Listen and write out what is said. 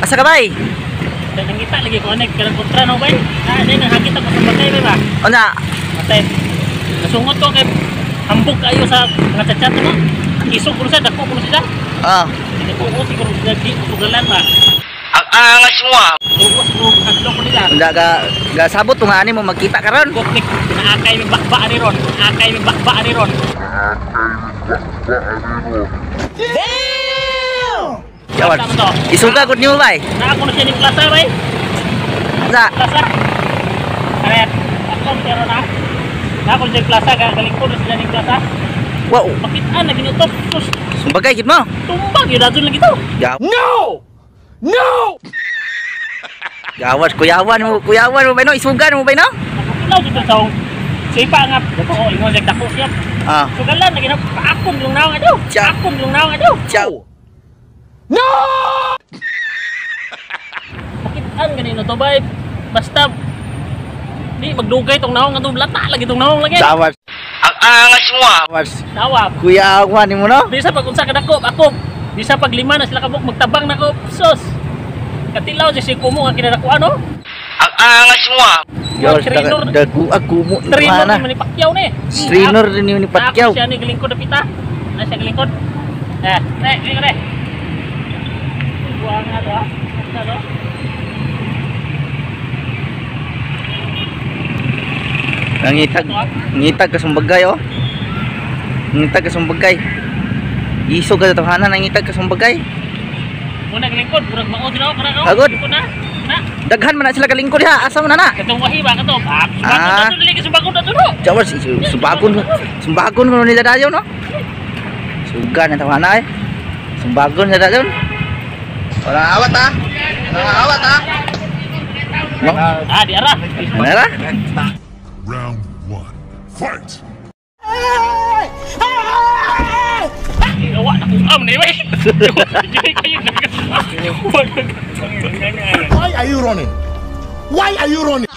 Asa ka bay? Nangita lagi ko anek kanang kontra no bay. Ah, day nahakit ako sa bagay bay ba. Unsa? Matay. Nasungot ko kay hambog kayo sa mga chat-chat no. Isog ko sa dako ko siya. Ah. Dako ko siguro sila di sugalan ba. Ang angas mo ah. Oo, siguro kadto ko nila. Unda ga gasabot to nga ani mo magkita karon. Kuklik naakay mi bakba ani ron. Akay mi bakba ani ron. Yawan. Tama to. Isuga gud nimo bay. Naa ko na siya ning plaza bay. Unsa? Plaza. Ayan, ako pero na. Naa ko siya plaza galing ko na sila ning plaza. Wow, Pakitaan na ginutok. Sus, sumbagay gid mo. tumbang yun adto lagi to. No! No! Gawas kuyawan mo bay no, isuga mo bay no. Nakukilaw dito sa sipa nga dako oh, ingon siya dako siya. Ah. Sugalan lagi na paakon yung naong adto. Ciao. Paakon yung naong adto. Ciao. No! Pakitaan ganino to bay. Basta di magdugay tong naong adto lata lagi tong naong lagi. Gawas. Ang angas mo ah. Gawas. Tawa. Kuyawan nimo no. Di sa pag unsa ka dako ako. Di sa pag lima na sila kabuk magtabang nako. Sus. Katilaw siya si kumo nga kinadakuan no. Ang angas mo ah. Gawas Trainer. dagu ako mo Trainer na. ni Manny Pacquiao ni. Trainer din ni Pacquiao. Ako siya ni galingkod na pita. Na siya galingkod. Eh, ne, ne, ne. Buang nga to ah. Ano to? Nangitag, ngitag ka sumbagay oh. Ngitag ka sumbagay. Isog ka sa tahanan, nangitag ka sumbagay. Muna galingkod, murag mao din ako kana no. Agod. Lingkod na. Na. Daghan man na sila kalingkod ha, asa man na na. Katong wahi ba kato? Ah, subagon Ah. na to dili kay subagon na to no. Jawas sumbagon, sumbagon mo nila dayon no. Suga na tahanan ay. Sumbagon na dayon. Walang awat ah. Walang awat ah. No. Ah, di ara. Ano ra? Round one. Fight! Wa na kung am ni wey. Dili kayo nag. Why are you running? Why are you running?